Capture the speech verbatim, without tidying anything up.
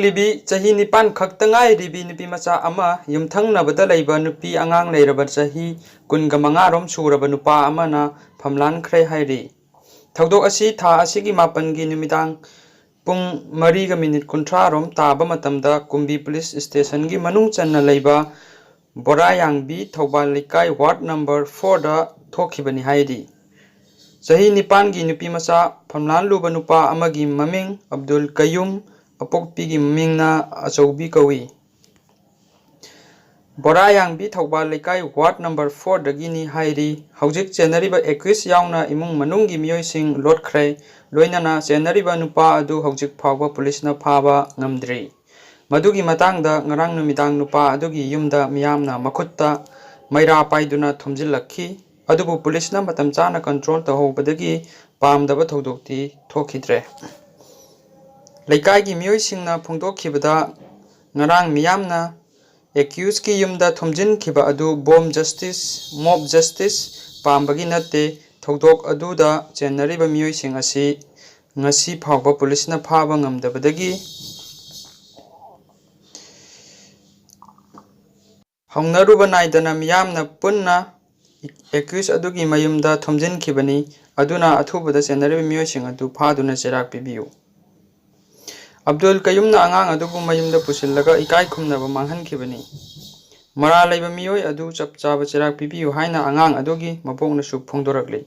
ꯂꯤꯕꯤ ꯆꯍꯤ ꯅꯤꯄꯥꯟ ꯈꯛꯇ ꯉꯥꯏꯔꯤꯕꯤ ꯅꯨꯄꯤ ꯃꯆꯥ ꯑꯃ ꯌꯨꯝꯊꯪꯅꯕꯗ ꯂꯩꯕ ꯅꯨꯄꯤ ꯑꯉꯥꯡ ꯂꯩꯔꯕ ꯆꯍꯤ ꯀꯨꯟꯒ ꯃꯉꯥ ꯔꯣꯝ ꯁꯨꯔꯕ ꯅꯨꯄꯥ ꯑꯃꯅ ꯐꯝꯂꯥꯟꯈ꯭ꯔꯦ ꯍꯥꯏꯔꯤ꯫ ꯊꯧꯗꯣꯛ ꯑꯁꯤ ꯊꯥ ꯑꯁꯤꯒꯤ ꯃꯥꯄꯟꯒꯤ ꯅꯨꯃꯤꯗꯥꯡ ꯄꯨꯡ ꯃꯔꯤꯒ ꯃꯤꯅꯤꯠ ꯀꯨꯟꯊ꯭ꯔꯥ ꯔꯣꯝ ꯇꯥꯕ ꯃꯇꯝꯗ ꯀꯨꯝꯕꯤ ꯄꯨꯂꯤꯁ ꯁ꯭ꯇꯦꯁꯟꯒꯤ ꯃꯅꯨꯡ ꯆꯟꯅ ꯂꯩꯕ ꯕꯣꯔꯥꯌꯥꯡꯕꯤ ꯊꯧꯕꯥꯜ ꯂꯩꯀꯥꯏ ꯋꯥꯔꯗ ꯅꯝꯕꯔ ꯐꯣꯔꯗ ꯊꯣꯛꯈꯤꯕꯅꯤ ꯍꯥꯏꯔꯤ꯫ ꯆꯍꯤ ꯅꯤꯄꯥꯟꯒꯤ ꯅꯨꯄꯤ ꯃꯆꯥ ꯐꯝꯂꯥꯟꯂꯨꯕ ꯅꯨꯄꯥ ꯑꯃꯒꯤ ꯃꯃꯤꯡ ꯑꯕꯗꯨꯜ ꯀꯌꯨꯝ, ꯑꯄꯣꯛꯄꯤꯒꯤ ꯃꯃꯤꯡꯅ ꯑꯆꯧꯕꯤ ꯀꯧꯏ꯫ ꯕꯣꯔꯥꯌꯥꯡꯕꯤ ꯊꯧꯕꯥꯜ ꯂꯩꯀꯥꯏ ꯋꯥꯔꯗ ꯅꯝꯕꯔ ꯐꯣꯔꯗꯒꯤꯅꯤ ꯍꯥꯏꯔꯤ꯫ ꯍꯧꯖꯤꯛ ꯆꯦꯟꯅꯔꯤꯕ ꯑꯦꯀ꯭ꯌꯨꯁ ꯌꯥꯎꯅ ꯏꯃꯨꯡ ꯃꯅꯨꯡꯒꯤ ꯃꯤꯑꯣꯏꯁꯤꯡ ꯂꯣꯠꯈ꯭ꯔꯦ꯫ ꯂꯣꯏꯅꯅ ꯆꯦꯟꯅꯔꯤꯕ ꯅꯨꯄꯥ ꯑꯗꯨ ꯍꯧꯖꯤꯛ ꯐꯥꯎꯕ ꯄꯨꯂꯤꯁꯅ ꯐꯥꯕ ꯉꯝꯗ꯭ꯔꯤ꯫ ꯃꯗꯨꯒꯤ ꯃꯇꯥꯡꯗ ꯉꯔꯥꯡ ꯅꯨꯃꯤꯗꯥꯡ ꯅꯨꯄꯥ ꯑꯗꯨꯒꯤ ꯌꯨꯝꯗ ꯃꯤꯌꯥꯝꯅ ꯃꯈꯨꯠꯇ ꯃꯩꯔꯥ ꯄꯥꯏꯗꯨꯅ ꯊꯨꯝꯖꯤꯜꯂꯛꯈꯤ꯫ ꯑꯗꯨꯕꯨ ꯄꯨꯂꯤꯁꯅ ꯃꯇꯝ ꯆꯥꯅ ꯀꯟꯇ꯭ꯔꯣꯜ ꯇꯧꯍꯧꯕꯗꯒꯤ ꯄꯥꯝꯗꯕ ꯊꯧꯗꯣꯛꯇꯤ ꯊꯣꯛꯈꯤꯗ꯭ꯔꯦ꯫ ꯂꯩꯀꯥꯏꯒꯤ ꯃꯤꯑꯣꯏꯁꯤꯡꯅ ꯐꯣꯡꯗꯣꯛꯈꯤꯕꯗ, ꯉꯔꯥꯡ ꯃꯤꯌꯥꯝꯅ ꯑꯦꯀ꯭ꯌꯨꯁꯀꯤ ꯌꯨꯝꯗ ꯊꯨꯝꯖꯤꯟꯈꯤꯕ ꯑꯗꯨ ꯕꯣꯝ ꯖꯁꯇꯤꯁ, ꯃꯣꯕ ꯖꯁꯇꯤꯁ ꯄꯥꯝꯕꯒꯤ ꯅꯠꯇꯦ꯫ ꯊꯧꯗꯣꯛ ꯑꯗꯨꯗ ꯆꯦꯟꯅꯔꯤꯕ ꯃꯤꯑꯣꯏꯁꯤꯡ ꯑꯁꯤ ꯉꯁꯤ ꯐꯥꯎꯕ ꯄꯨꯂꯤꯁꯅ ꯐꯥꯕ ꯉꯝꯗꯕꯗꯒꯤ ꯍꯧꯅꯔꯨꯕ ꯅꯥꯏꯗꯅ ꯃꯤꯌꯥꯝꯅ ꯄꯨꯟꯅ ꯑꯦꯀ꯭ꯌꯨꯁ ꯑꯗꯨꯒꯤ ꯃꯌꯨꯝꯗ ꯊꯨꯝꯖꯤꯟꯈꯤꯕꯅꯤ꯫ ꯑꯗꯨꯅ ꯑꯊꯨꯕꯗ ꯆꯦꯟꯅꯔꯤꯕ ꯃꯤꯑꯣꯏꯁꯤꯡ ꯑꯗꯨ ꯐꯥꯗꯨꯅ ꯆꯩꯔꯥꯛ ꯄꯤꯕꯤꯌꯨ꯫ ꯑꯕꯗꯨꯜ ꯀꯌꯨꯝꯅ ꯑꯉꯥꯡ ꯑꯗꯨꯕꯨ ꯃꯌꯨꯝꯗ ꯄꯨꯁꯤꯜꯂꯒ ꯏꯀꯥꯏ ꯈꯨꯝꯅꯕ ꯃꯥꯡꯍꯟꯈꯤꯕꯅꯤ꯫ ꯃꯔꯥꯜ ꯂꯩꯕ ꯃꯤꯑꯣꯏ ꯑꯗꯨ ꯆꯞ ꯆꯥꯕ ꯆꯩꯔꯥꯛ ꯄꯤꯕꯤꯌꯨ ꯍꯥꯏꯅ ꯑꯉꯥꯡ ꯑꯗꯨꯒꯤ ꯃꯕꯣꯛꯅꯁꯨ ꯐꯣꯡꯗꯣꯔꯛꯂꯤ꯫